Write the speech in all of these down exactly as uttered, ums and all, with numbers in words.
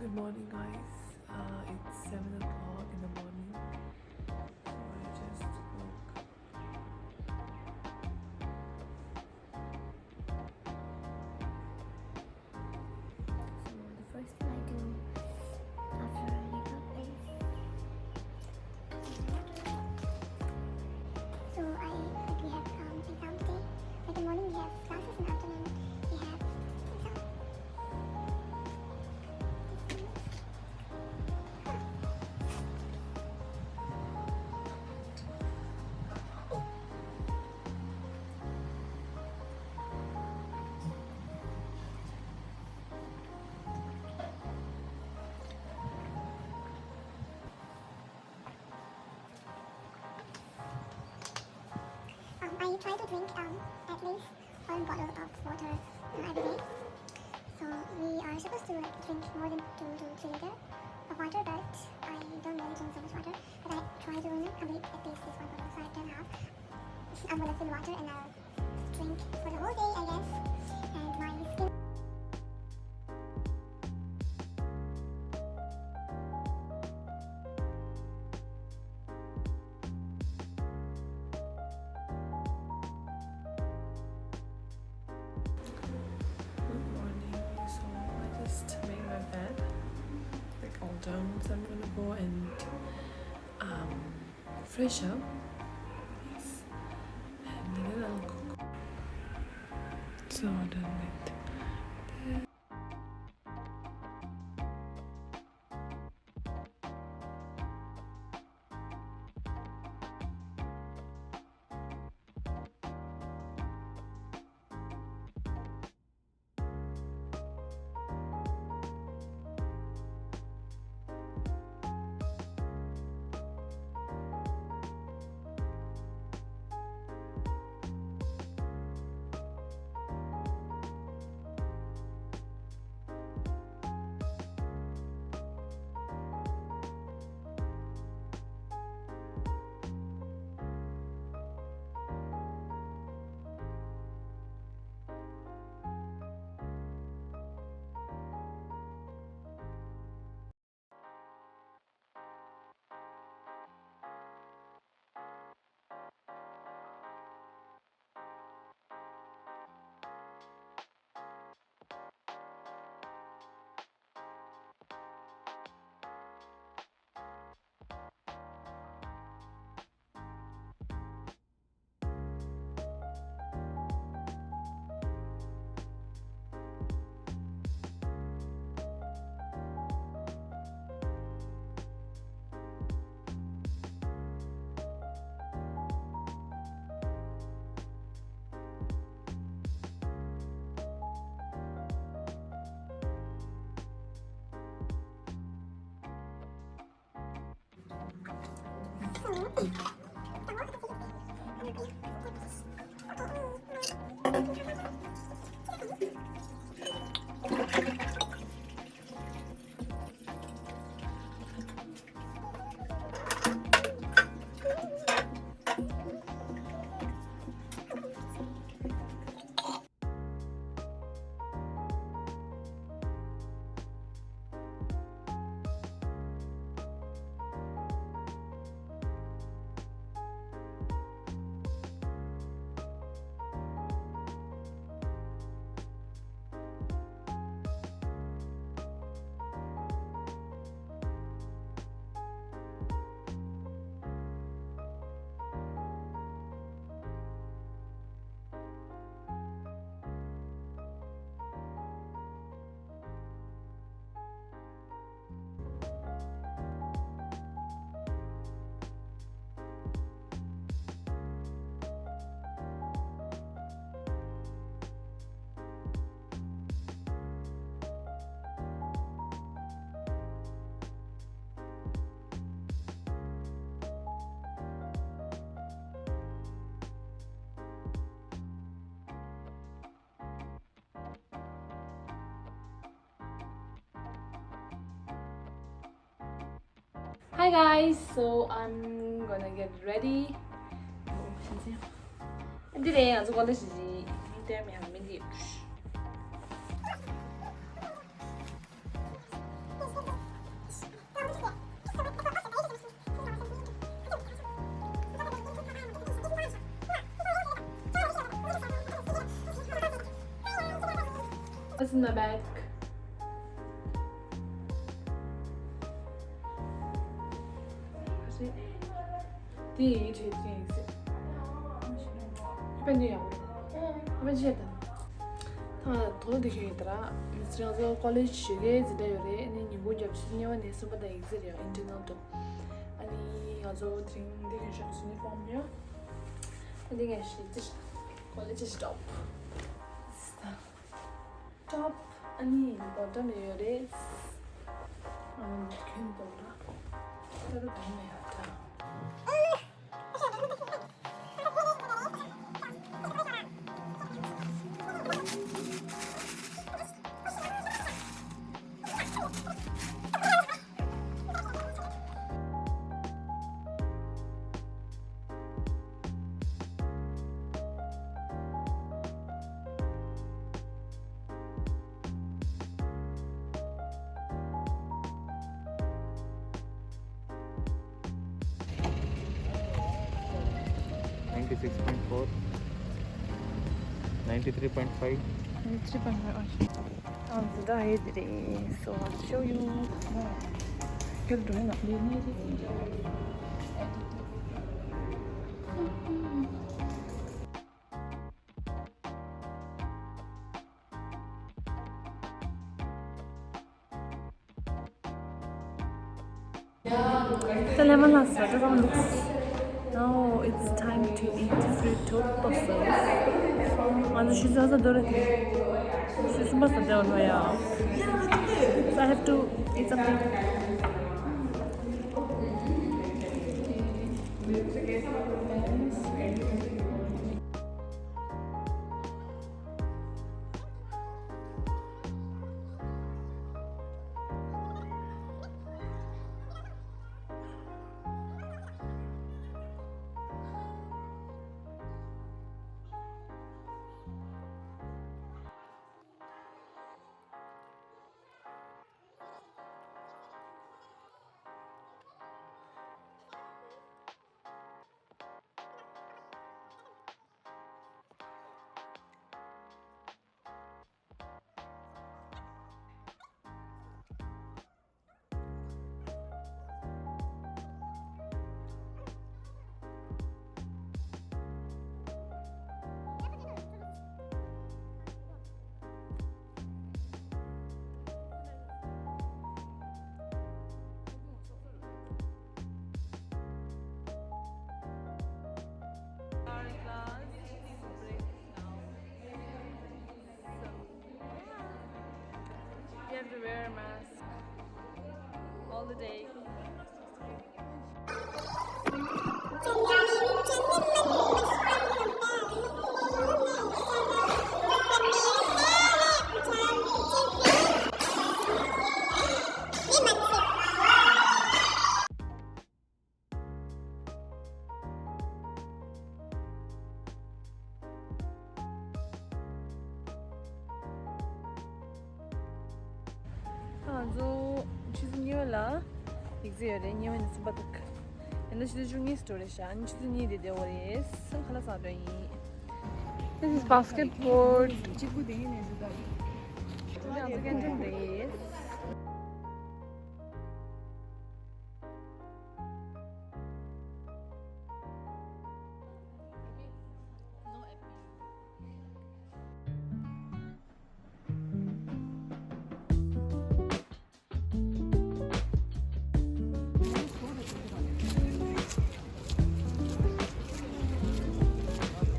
Good morning, guys. Uh, it's seven o'clock in the morning. So I just woke. So the first thing I do after I wake up is, so I, like, we have, um, exam today. Like, in morning we have classes, in afternoon we have exam. Um, I try to drink, um, at least one bottle of water, uh, every day. So we are supposed to, like, drink more than two to three liter of water, but I don't really drink so much water. But I try to, you know, complete at least this one bottle. So I've done half. I'm gonna fill water and I'll drink for the whole day, I guess. And my skin. Good morning. So I just made my bed, like, all done. So I'm gonna go and, um, fresh up. Yes. And then I'll cook. So done with. Hi guys, so I'm gonna get ready. འདི་རེད། ང་ཚོ་ཀོ་ལེ་ཇི་ཡི་མིང་བཏོན་མེད། མིང་འདི། What's in the bag? དེ་ཡི་གྲས་ཅན་ཡིན་སྲིད། ཧྥན་ཅི་ཡང་། ཧྥན་ཅི་དང་། ཐང་དོ་དེ་ཤེས་ཡོད་དྲ། མི་ཚེ་རང་ཚོ་ཀོ་ལེ་ཇི་ཞུ་གི་འཛིན་གྲྭ་ཡོད་རེད། ཨ་ནི་ཉིན་གུང་རྒྱབ་ཆུ་ཚོད་གཉིས་པ་ནས་གསུམ་པ་དང་ཡིག་ཚད་རེད། ཨིན་ཊར་ནལ་དུ། ཨ་ནི་ང་ཚོ་དེ་རིང་འདི་ག་ཤོག་ཚུན་ནི་ཕོམ་ཡོད། ཨ་ནི་ངས་ཤེས་ཏི་ཀོ་ལེ་ཇི་ཊོབ། ཊོབ། ཨ་ནི་བོ་ཊམ་ཡོད་རེད། ཨ་ནི་ཁྱོད་བོ་ཊམ། ད་ལྟ་དང་མེད་ཡ་ད། Ninety six point four, ninety three point five. Ninety three point five. ཨང་ཙི་ད་ཧེ་དེ་རེད། So I'll show you. ད་ལས་མ་ལངས་སོ། ད་ལྟ་ལུགས། Now it's time to eat the fruit of blossoms. ང་ཚོ་ཤི་ཚ་ཚ་འདོར་རེད། ཤི་གསུམ་པ་ས་དེ་བ་ལ་ཡ། So I have to eat something. You have to wear a mask all the day. ང་ཚོ་ཆུ་ཚོད་གཉིས་པ་ལ་ཡིག་ཚད་ཡོད་རེད། གཉིས་པ་ནས་གསུམ་པ་དུ། ཡིན་ན་ཆུ་ཚོད་བཅུ་གཉིས་སུ་འགྲོ་རེད་ཤག་ཨ་ནི་ཆུ་ཚོད་གཉིས་དེ་བསྡད་ཡོད་རེད། སང་ཁ་ལག་ཟ་འགྲོ་ཡིན། This is basketball. གཅིག་པུ་དེ་ཡིན་ནས་ཟེར་ད། ང་ཚོ་སྐད་འཕྲིན་རེད།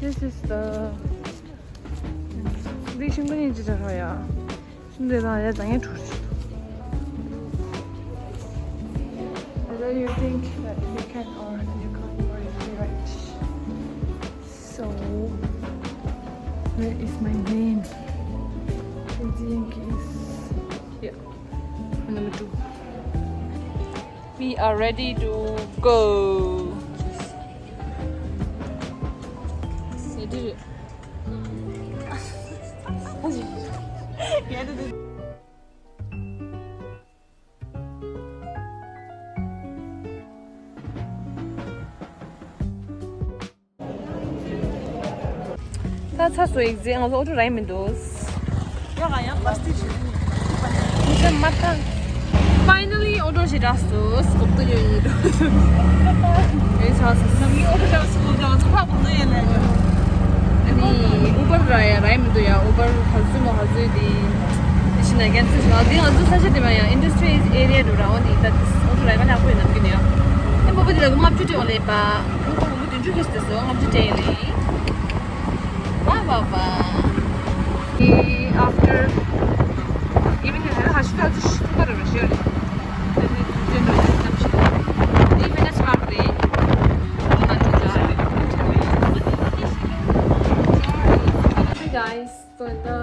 This is the. འདི་ཤིང་ཏོག་ཉིད་ཀྱི་ཇ་ཧ་ཡ། ཤིང་ཏོག་དང་ཡ་ཛ་ངན་འཁྲུ་རེད། Whether you think that you can or you can't, or you feel right. So, where is my name? Tenzin is here. Number two. Me, We are ready to go. ད་ཚ་སོ་ཡིག་རྫས་ང་ཚོ་ཨོ་ཊོ་རག་མི་འདུག་ཡོ་ག་ཡང་པ་སི་ཊི་ཞིག་མི་ཚེ་མ་ཐང་། Finally ཨོ་ཊོ་ཞིག་རག་སོང་། སྐུ་པར་ཡོད་ཡིན་འགྲོ། ཡོད་ཚ་སོ། ནམ་གི་ཨོ་ཊོ་རག་སོང་། ང་ཚོ་ཕ་བུ་ཚོ་ཡན་ལ་ཡོད། ཨ་ནི་ཨུ་བར་རག་ཡ་རག་མི་འདུག་ཡ། ཨུ་བར་ག་ཚོད་མོ་ག་ཚོད་དེ། དེ་ཕྱིན་ན་ཀན་སེལ་ཞིག་ལ། དེ་ང་ཚོ་ས་ཆ་དེ་མ་ཡ་ཨིན་ཌ་སི་ཊི་རི་ཡལ་ཨེ་རི་ཡ་འགྲོ་ར། འོ་དེ་ད་ཨོ་ཊོ་རག་ག་ནག་པོ་ཡིན་ནམ་གི་ནི་ཡ། ཨེ་མ་པོ་དེ་ལ་ལྔ་བཅུ་སྤྲད་འོ་ལེ་པ། ལྔ་བཅུ་སྤྲད་ཡིན་ལེ། Bye bye bye. Okay, after even the hospital, this is super rush. Hey guys, so in the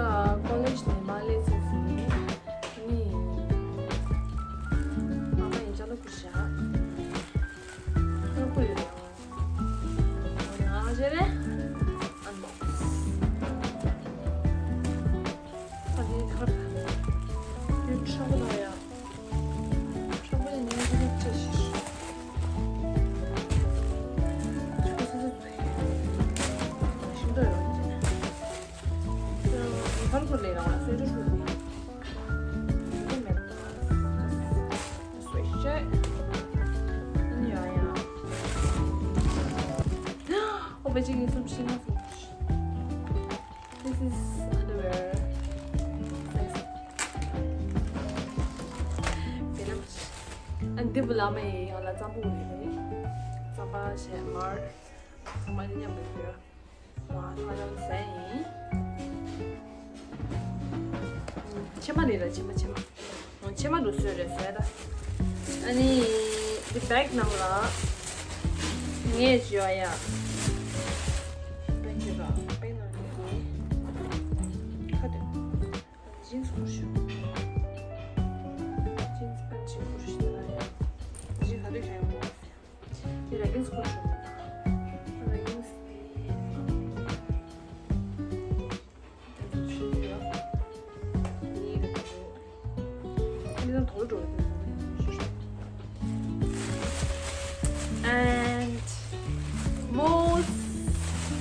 college, the Malaysia, me, mama in Jalan Kusha. Oh, but you can some shit. This is underwear. Nice. ཨ་འདི་བུ་ལ་མ་ཡིན་ཡང་ལ་གཙང་པོ་ཡིན་རེད། གཙང་པ་བྱས་མར། གཙང་པ་ནི་མཉམ་དུ་ཡོད། ང་ང་རང་ཟས་ཡིན། ཕྱེ་མ་རེད་ལ་ཕྱེ་མ་ཕྱེ་མ། ཕྱེ་མ་འདུག་སོས་རེད་ཟས་ད། ཨ་ནི་འདི་བེག་ནང་ལ་ངས་བྱོས་ཡ། བེག་དེ་ལ་བེག་ནང་ལ་ཁ་དེ། ཇིན་སི་ཁུར་ཤུ། ཇིན་སི་པན་ཆི་ཁུར་ཤུ་ལ་ཡ། ཇིན་ག་དུས་ཤ་ཡོང་གོ། དེ་ལ་ཇིན་སི་ཁུར་ཤུ། ལ་ཇིན་སི་དེ། དེ་ཚོ་ཆུ་ཡོད། ཡིན་རེད་འདུག་ཨ་ནི་དོ་འགྲོ་རེད། And most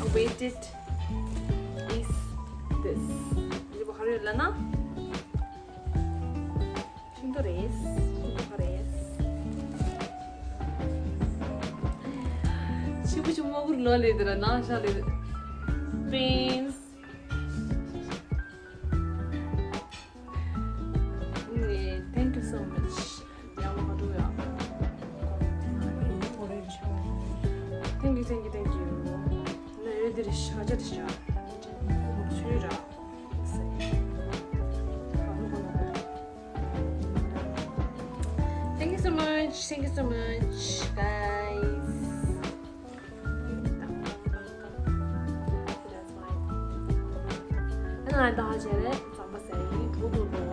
awaited is this. འདི་བ་ག་རེ་ལབ་ན། ཤིང་ཏོག་རེད། ཤིང་ཏོག་ག་རེད། ཤིང་བུ་ཆུང་མ་གུར་ལོ་ལེ་དེ་ར་ནང་ཤ་ལེ། Beans. Thank you so much. Thank you, thank you, thank you. Thank you so much. Thank you so much, guys. ཨ་ནི་ང་ད་ཧ་ཅེ་རེད། རྩམ་པ་ཟ་ཡིན། གྲོགས་དུ་འགྲོ།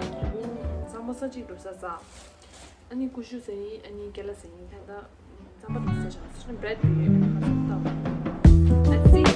རྩམ་པ་ས་གཅིག་འགྲོ་ས་ཟ། ཨ་ནི་ཀུ་ཤུ་ཟ་ཡིན། ཨ་ནི་ཀེ་ལ་ཟ་ཡིན། ད་ལྟ་རྩམ་པ་འགྲོ་ས་ཆགས་སོང་། བྲེད་དུ་ཡོད། ཁ་སང་ད། Let's see.